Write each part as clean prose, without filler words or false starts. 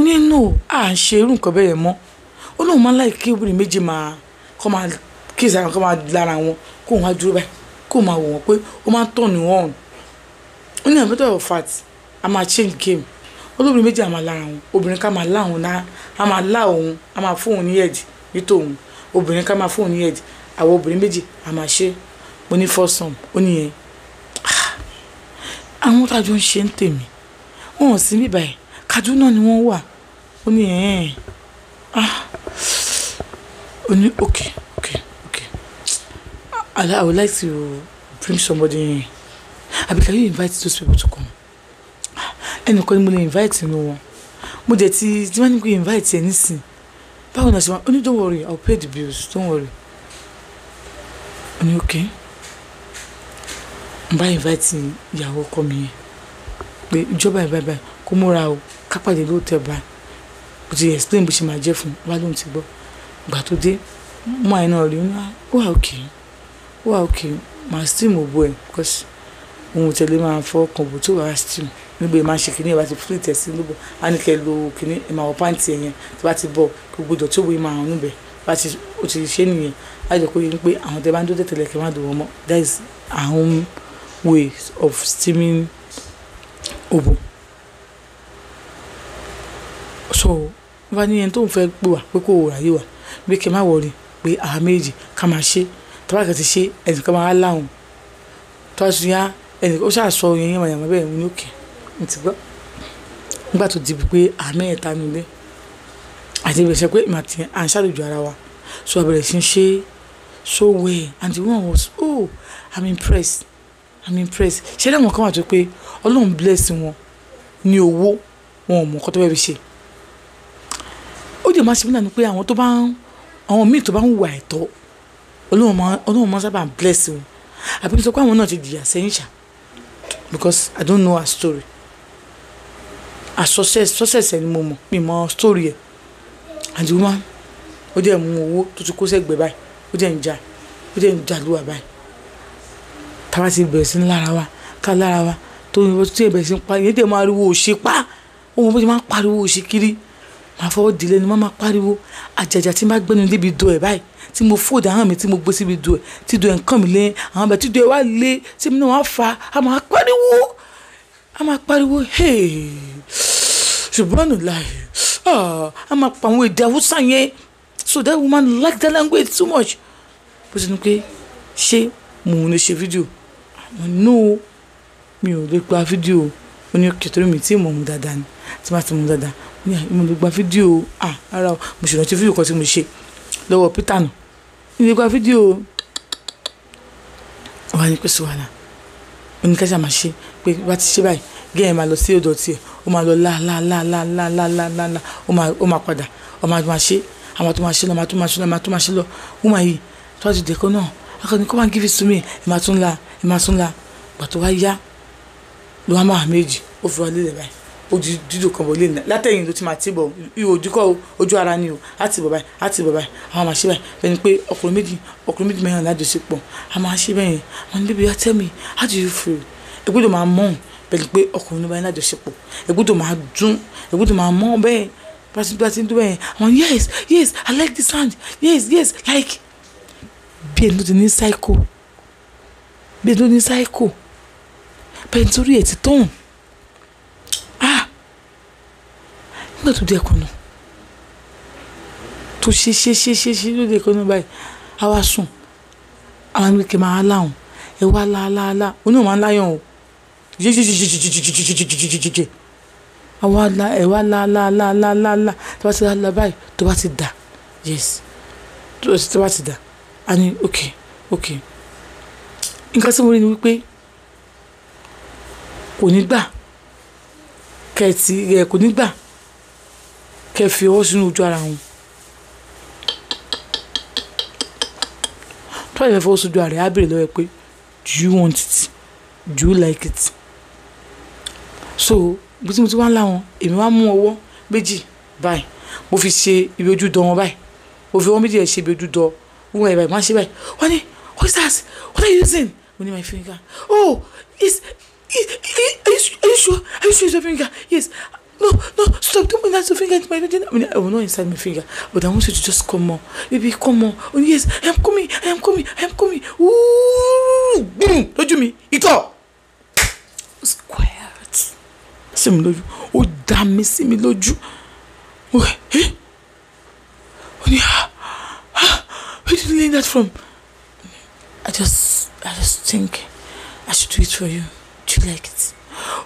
Mo ní no, à ń ṣe irú nǹkan bẹ́ẹ̀ yẹn mọ́. Ó lóun máa ń like kí obìnrin méjì máa kọ́ máa kiss ara wọn, kọ́ máa lára wọn, kóun wá dúró báyìí, kóun máa wò wọ́n pé ó máa ń turn on. Ó ní, a matter of fact, a máa change game. Olóbìnrin méjì a máa lára wọn, obìnrin ká máa lá òun náà, a máa lá òun, a máa fún òun ní head ní tòun, obìnrin ká máa fún òun ní head, àwọn obìnrin méjì a máa ṣe. Mo ní foursome. Ó ní yẹn àwọn tá a jọ ń ṣe ń tèmi, wọn ò sí níbàyìí, Kaduna ni wọ́n wà. Ó ní ẹ̀ ah, ó ní okay, I would like to bring somebody in, àbí can you invite those people to come? Ẹnìkan ni mo lè invite nínú wọn. Mo dẹ̀ ti tí wọ́n ní kó invite ẹ nísìn, báwo ni a ṣe máa? Ó ní, "Don't worry, I will pay the bills, don't worry." Ó ní okay. N bá invite ìyàwó ọkọ mi yẹn pé ìjọba ìbá ìbá kó múra o, ká pàdé lóòótọ́ báyìí. Mo ti explain bó ṣe máa jẹ́ fún un wá, lóun ti gbọ́. Ìgbà tó dé, mú àyìn náà rí, ó wà okay, ó wà okay, màá steam òbò ẹ̀ because òun ò tẹ̀lé máa fọ́ ọkàn òbò tó wà steam níbo. Ẹ̀ máa ń ṣe kínní ẹ̀ bá ti flit ẹ̀ sí níbo, á ní kẹ́ lo kínní ẹ̀, máa wọ pant ẹ̀ yẹn, tó bá ti bọ̀, gbogbo ìdọ̀tí òbò yìí máa hàn níbẹ̀. Bá ti ó ti ṣe nìyẹn, á jẹ́ kó yé pé àwọn tẹ́ bá ń dó tẹ̀tẹ̀lẹ̀ kẹ́ má dùn wọ́n mọ́. That is our own way of steaming òbò. So wọ́n bá ní ẹni tó ń fẹ́ pè wá pé kò ráyè wá, pé kẹ́ má worry, pé àwa méjì ká máa ṣe. Tó bá kẹ́ ti ṣe, ẹnìkan máa láwọn tó bá ti yá ẹnì, ó ṣáà sọ yẹn yàmàyàmà bẹ́ẹ̀. Mo ní okay, mo ti gbọ́. Nígbà tó di pé àwa mẹ́ẹ̀ta nílé àti ìbẹ̀rẹ̀ pé ìmọ̀ àti à ń ṣàlejò ara wa, so a bẹ̀rẹ̀ sí ń ṣe so well, and the woman was, "Oh, I'm impressed, I'm impressed." Ṣé láwọn kan wà tó pé Ọlọ́run bless wọn ní owó, wọn ò mọ̀ nǹkan tó fẹ́ fi ṣe. Ó dẹ̀ máa ṣe mí lànà pé àwọn tó bá ń, àwọn míì tó bá ń hùwà ẹ̀tọ́, Ọlọ́run máa sábà bless wọn, àbí sọ pé àwọn náà ti jìyà sẹ́yìn ṣá, because I don't know her story, her success ẹ̀ ni mo mọ̀, mi mọ̀ story ẹ̀. And the woman, ó dẹ̀ mú owó tó ti kó sẹ́gbẹ̀ẹ́ báyìí, ó dẹ̀ ń jà, ó dẹ̀ ń jà lúwà báyìí. Táwa ti bẹ̀rẹ̀ sí ní lára wa, ká lára wa tó tí ẹ bẹ̀rẹ̀ sí ní pa ìyẹn, dẹ̀ máa ariwo òṣè pa òun, bó ṣe máa ń pariwo òṣè kiri, máa fọwọ́ dìlé ni, máa máa pariwo. Àjàjà tí n bá gbẹ́nu débi do ẹ̀ báyìí, tí mo fold ahọ́n mi, tí mo gbé síbi do ẹ̀, tí do ẹ̀ ń kàn mí lé àwọn bẹ̀, tí do ẹ̀ wá lé, tí mi náà wá fa, a máa pariwo, a máa pariwo, hey, ṣùgbọ́n láì, a máa pa àwọn èdè Haúsá yẹn. So that woman like that language too much. Bó ṣe ní pé ṣé mo lè ṣe fídíò? No, mi ò lè gba fídíò. Ó ní kìtìrì mi tí mò ń dáadáa ni, tí má ti mú dáadáa ní mo lè gba fídíò. Ah, ara o, mo ṣe rántí fídíò kan tí mo ṣe lọ́wọ́ Peter nù, mi lè gba fídíò. Wà ní pèsè wàhálà, oníkẹ́sà máa ṣe pé bá ti ṣe báyìí, gẹ́gẹ́ máa lọ sí ọ̀dọ̀ tiẹ̀, ó máa lọ lá lá lá lá lá lá lá lá lá, ó máa padà, ó máa máa ṣe, àwọn tó máa ṣe lọ, máa tó máa ṣe lọ, máa tó máa ṣe lọ. Ó máa yìí tó bá ti dẹ̀kọ́ náà, akọni, "Come and give it to me." Ẹ máa tún la, ẹ máa tún la. Gbà tó wá yá ló wá máa méjì, ó fi wá lélẹ̀ báyìí, ó di dídò kan bọ̀ lé látẹ̀yìn ló ti máa tì bọ̀, ihò ojúkọ́ ojú ara ni o, á ti bọ̀ báyìí, á ti bọ̀ báyìí. Àwọn máa ṣe báyìí bẹ́ẹ̀ ni pé ọkùnrin méjì, ọkùnrin méjì mẹ́rin lájọṣepọ̀, a máa ṣe bẹ́ẹ̀ yẹn. Àwọn ní, "Baby, tell me, how do you feel?" Ẹ gbọ́dọ̀ máa mọ̀ bẹ́ẹ̀ ni pé ọkùnrin ló bá yẹn lájọṣepọ̀, ẹ gbọ́dọ̀ máa dún, ẹ gbọ́dọ̀ máa mọ̀ bẹ́ẹ̀ bá ti ń dún bẹ́ẹ̀. Àwọn, Yes, I like the sound. Yes," like bí ẹni tó ti ní psycho, bí ẹni tó ní psycho bẹ́ẹ̀, nítorí ẹ̀ ti tán. Ah, nígbà tó dé ẹ̀kọ́ náà, tó ṣe ṣe ṣe ṣe ṣe ló dé ẹ̀kọ́ náà báyìí, a wá sùn, àwọn ẹni kì í máa láwọn ẹ wá lá lá lá, oní ò máa ń láyàn o, jẹjẹjẹjẹjẹjẹjẹjẹjẹjẹjẹ, àwa lá, ẹ wá lá lá lá lá lá lá. Tó bá ti lá lá báyìí, tó bá ti dà, yes, tó bá ti dà, a ní okay. Nǹkan tí mo rí ni wípé kò ní gbà kẹ́ ti ẹ, kò ní gbà kẹ́ fi ọwọ́ sínú ojú ara wọn. Tó bá yẹ fọwọ́ sójú ara rẹ̀, á béèrè lọ́wọ́ ẹ pé, "Do you want it? Do you like it?" So bí tí mo ti wá ń láwọn, èmi wá mú ọwọ́ méjì báyìí, mo fi ṣe ibi ojú dán wọn báyìí, mo fi ọwọ́ méjì ẹ̀ ṣe ibi ojú dán wọn ẹ̀ báyìí, má ṣe báyìí. Wọ́n ní, "What is that? What are you using?" Mo ní, "My finger." "Oh, yes, are you sure? Are you sure it's your finger?" "Yes." No, no, stop, don't put that finger into my vagina. I mean, I will not inside my finger, but I want you to just come on. Baby, come on. Oh yes, I am coming, I am coming, I am coming. Ooh, boom, lójú mi, ìtọ̀. Squirt. Sí mi lójú, ó dá mi sí mi lójú. Ó ní, ah, ah, where did you learn that from? I just think I should do it for you. Do you like it?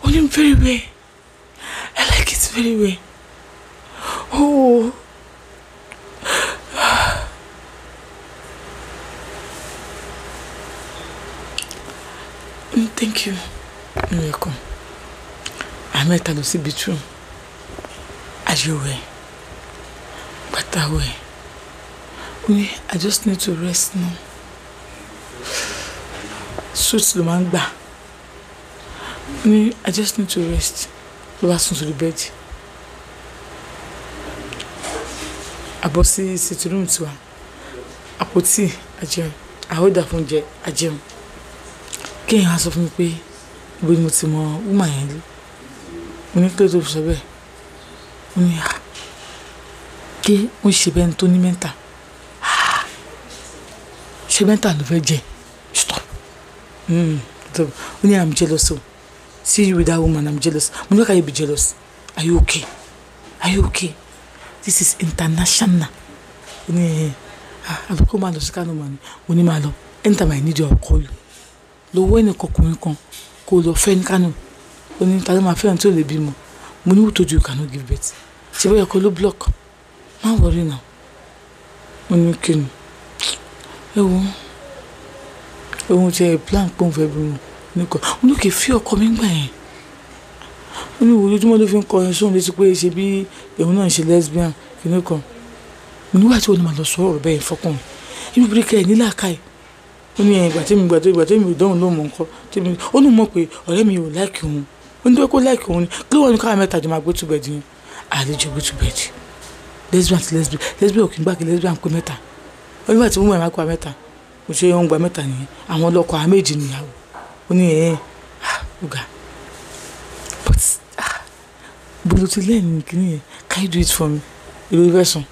Oh, no, very well. I like it very well. Oh. Thank you. You're welcome. I met her to be true. As you were. But that way. I just need to rest now. Suits the man back. I just need to rest. Ló bá sùn sórí bẹ́ẹ̀dì. Àbọ̀ sí sitting room tiwa. Àpótí àjẹun. Àhódà fún jẹ àjẹun. Kéèyàn á sọ fún mi pé ibo ni mo ti mọ woman yẹn rí. Mo ní kí ló tó fi sọ bẹ́ẹ̀. Mo ní à kí ó ṣe bẹ́ẹ̀ ni tó ní mẹ́ta. Ṣé mẹ́ta ló fẹ́ jẹ? Stop. Ó ní I'm jealous o. See you with that woman, I'm jealous. Why can you be jealous? Are you okay? Are you okay? This is international. Àbíkó máa lọ sí Kánò mà ní. Mo ní máa lọ. Anytime I need you, I'll call you. Lọ wọ ẹnì kọkùnrin kan kó lọ fẹ́ ní Kánò. Ó ní ta ló máa fẹ́ràn tí ò lè bímọ. Mo ní who told you you cannot give birth? Ṣé bóyá ọkọ ló block? Má worry now. Mo ní kí ni? Ẹ wo, òun ti ẹ̀ plan pé òun fẹ́ bímọ. Nìkan mo ní kì í fi ọkọ mi gbà yẹn. Ó ní ojoojúmọ́ ló fi ń kọrin sóhun létí pé ṣe bí òun náà ń ṣe lesbian kìíní kan. Mo ní wà tí òun máa lọ sọ ọ̀rọ̀ bẹ́ẹ̀ fọkùnrin. Inú bíríkẹ́ ẹ̀ nílà káì. Ó ní ìgbà tí mi gbà tí mi dánwò ló mọ̀ nǹkan. Ó ní mọ̀ pé ọ̀rẹ́ mi ò láìkì òun. Ó ní tó kó láìkì òun ni. Kí ló wà ní káwa mẹ́ta jọ máa gbé two bed yẹn? Àlejò gbé two bed. Lesbian àti lesbian. Lesbian ò kì í gbà kí lesbian pé mẹ́ta. Ó ní wà tí mo mọ̀ ẹ̀ máa kó wa mẹ́ta. Mo ṣe ń gba mẹ́ta nìyẹn. Àwọn ọlọ́kọ̀ àwọn méjì nìyàwó. Ó ní ẹ̀ ọ̀gá. But bolo ti lẹ́yìn kìíní yẹn. Can you do it for me? Ìlú ìfẹ́ sùn.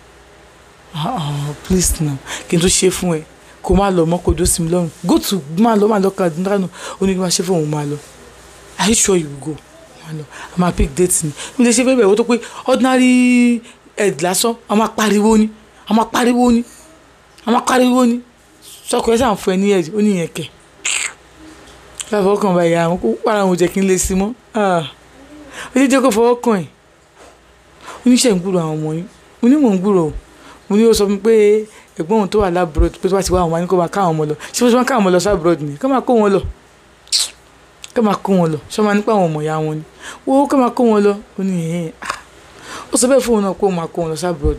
Please now. Kí n tó ṣe fún ẹ. Kó má lọ mọ́ kó dó sí mi lọ́rùn. Go to má lọ kàdúrà. Ó ní kí n máa ṣe fún òun máa lọ. Are you sure you will go? Má lọ. A máa pick date ni. Mi lè ṣe fẹ́ bẹ̀rẹ̀ wọ́n tó pé ordinary head lásán. A máa pariwo ni. A máa pariwo ni. A máa pariwo ni. Sọ́kọ ẹ ṣàn fún ẹ ní ẹ̀jẹ̀. Ó ní ìyẹn kẹ̀. Bá fọwọ́ kàn báyìí àwọn kó wàrà àwọn jẹ́ kí n lè sí mọ́. Ó ní jẹ́ kó fọwọ́ kàn ẹ̀. Ó ní ṣe ń gbúrò àwọn ọmọ yín. Mo ní mò ń gbúrò o. Mo ní ó sọ fún mi pé ẹ̀gbọ́n òun tó wà lábúrò pé tó bá ti wá àwọn ọmọ ní kó máa ká àwọn ọmọ lọ. Ṣé wọ́n máa ká àwọn ọmọ lọ sábúrò ni? Ká máa kó wọn lọ. Ká máa kó wọn lọ. Ṣé wọ́n máa nípa àwọn ọmọ ìyá wọn ni? Wo ká máa kó wọn lọ. Ó ní ẹ̀hìn. Ó sọ bẹ́ẹ̀ fún òun náà pé òun máa kó wọn lọ sábúrò.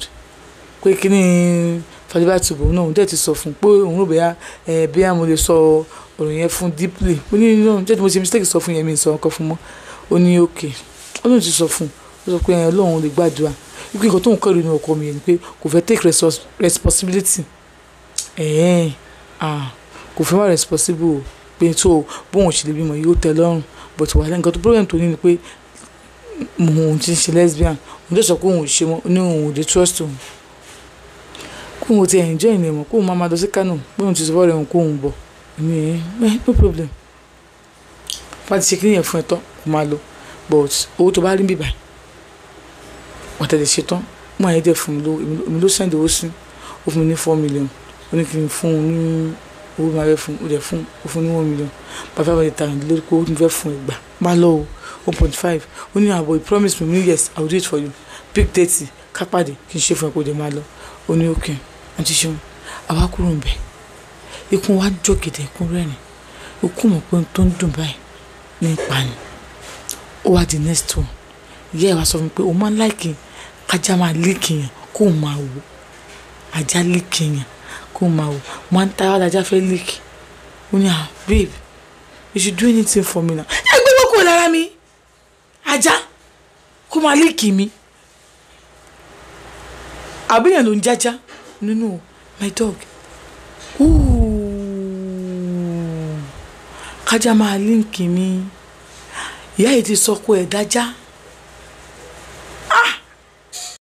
Pé kí ni Fadébá Tùbọ̀ náà òun dẹ̀ ti sọ fún un pé òun rò bóyá bóyá mo lè sọ ọ̀rọ̀ yẹn fún deeply. Mo ní no, jẹ́ tí mo ṣe mistake sọ fún yẹn mi sọ nǹkan fún mọ́. Ó ní okay. Ó lóun ti sọ fún un. Ó sọ pé Ọlọ́run lè gbàdúrà. Wípé nǹkan tó ń kọ́ ìrònú ọkọ mi yẹn ni pé kò fẹ́ take responsibility. Kò fẹ́ wá responsible pé tó bóun ṣe lè bímọ yóò tẹ́ lọ́rùn. But wàhálà nǹkan tó problem tó ní ni pé òun ti ń ṣe lesbian. Òun dẹ̀ sọ pé òun ò ṣe mọ́. Ó ní òun ò lè trust òun. Kóun ti enjoy ìnìyàn mọ́. Kóun máa máa lọ sí Kánò. Pé òun ti sọ fọ́ọ̀rẹ́ òun kóun bọ̀. Ní no problem. Bá ti ṣe kíni yẹn fún ẹ tán, kó máa lọ. But owó tó bá rí bíbà, wọ́n tẹ̀lé ṣe tán. Mo àyè dẹ̀ fún mi lówó. Èmi ló send owó sí. Ó fún mi ní 4 million. Ó ní kí n fún un ní owó máa fẹ́ fún un. Ó dẹ̀ fún un. Ó fún un ní 1 million. Bàbá mi ta lórí pé ó ní fẹ́ fún ẹ gbà. Má lọ o. 1.5. Ó ní àbọ̀ he promise me. Yes, I will do it for you. Pick date. Ká pàdé kí n ṣe fún ẹ kó dẹ̀ máa lọ. Ó ní okay. Àǹtí Ṣeun. Àwa kúrò ń bẹ̀. Ikún wa jókèdè ikún rẹ́rìn. Ikún mọ̀ pé ohun tó ń dùn báyìí ní ipa ni. Ó wá di next one. Ìyá ẹ̀ wá sọ fún mi pé òun máa ń like kájá máa lick yẹn kó máa wò. Ajá lick yẹn kó máa wò. Mo máa ń tara ajá fẹ́ lick. Ó ní ah babe, you should do anything for me now. Ẹ gbé wọ́n kúrò lára mi. Ajá kó máa lick mi. Àbíyàn ló ń jájá nínú my dog. Ooh. Kájá máa lick mi. Ìyá yìí ti sọ pé ẹ̀ dájá.